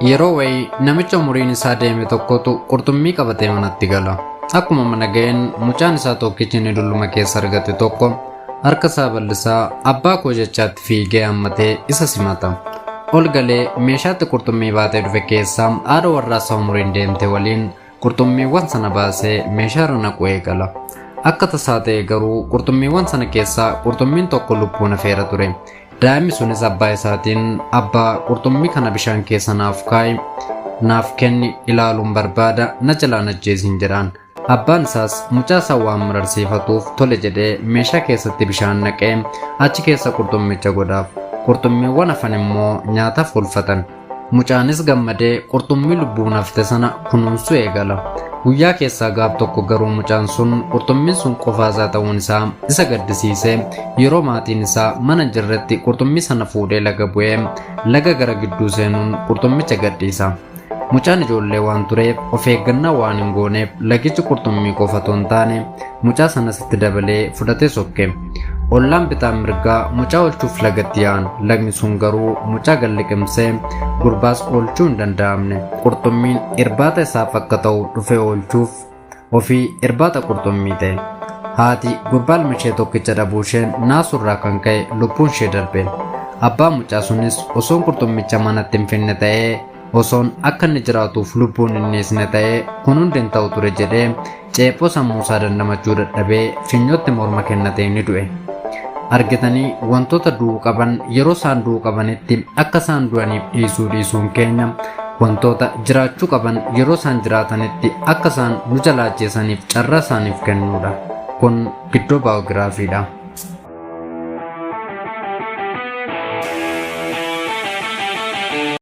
Yeroo wayii namicha umuriin isaa deeme tokkotu qurxummii qabatee manatti gala. Akkuma mana ga'een mucaan isaa tokkichi inni dulluma keessa argate tokko harka isaa bal'isaa abbaa koo jechaatti fiigee hammatee isa simata. Ol galee meeshaatti qurxummii baatee dhufe keessaa haadha warraa isaa umuriin deemte waliin qurxummiiwwan sana baasee meeshaarra naquu eegala. Akka tasaa ta'e garuu qurxummiiwwan sana keessaa qurxummiin tokko lubbuun hafeera ture. Daa'imni sunis abbaa isaatiin abbaa qurxummii kana bishaan keessa naaf kaa'i naaf kenni ilaaluun barbaada na jalaan ajjeesin jedhaan. Abbaan isaas mucaa isaa waan mararsiifatuuf tole jedhee meeshaa keessatti bishaan naqee achi keessa qurxummicha godhaaf. Qurxummiiwwan hafan immoo nyaataaf oolfatan. Mucaanis gammadee qurxummii lubbuun hafte sana kunuunsuu eegala. Guyyaa keessaa gaaf tokko garuu mucaan sun qurxummiin sun qofaa isaa ta'uun isaa isa gaddisiisee yeroo maatiin isaa mana jirretti qurxummii sana fuudhee laga bu'ee laga gara gidduu seenuun qurxummicha gadhiisa. Mucaan ijoollee waan tureef of eeggannaa waan hin gooneef lagichi qurxummii qofa otoo hin taane mucaa sanas itti dabalee fudhatee sokke. Ollaan bitaan mirgaa mucaa oolchuuf lagatti yaa'an. Lagni sun garuu mucaa gad liqimsee gurbaas oolchuu hin danda'amne. Qurxummiin irbaata isaaf akka ta'u dhufe oolchuuf ofii irbaata qurxummii ta'e. Haati gurbaa ilma ishee tokkicha dhabuu isheen naasurraa kan ka'e lubbuun ishee darbe. Abbaan mucaa sunis osoon qurxummicha manatti hin finne ta'ee osoon akka inni jiraatuuf lubbuun hin dhiisne ta'ee kun hundi hin ta'u ture jedhee ceephoo sammuusaa dandamachuu dadhabee finyootti morma kennatee ni du'e. Argitanii wantoota du'uu qaban yeroo isaan du'uu qabanitti akka isaan du'aniif dhiisuu dhiisuun keenya wantoota jiraachuu qaban yeroo isaan jiraatanitti akka isaan nu jalaa ajjeesaniif carraa isaaniif kennuudha. Kun giddoo baayogiraafiidha.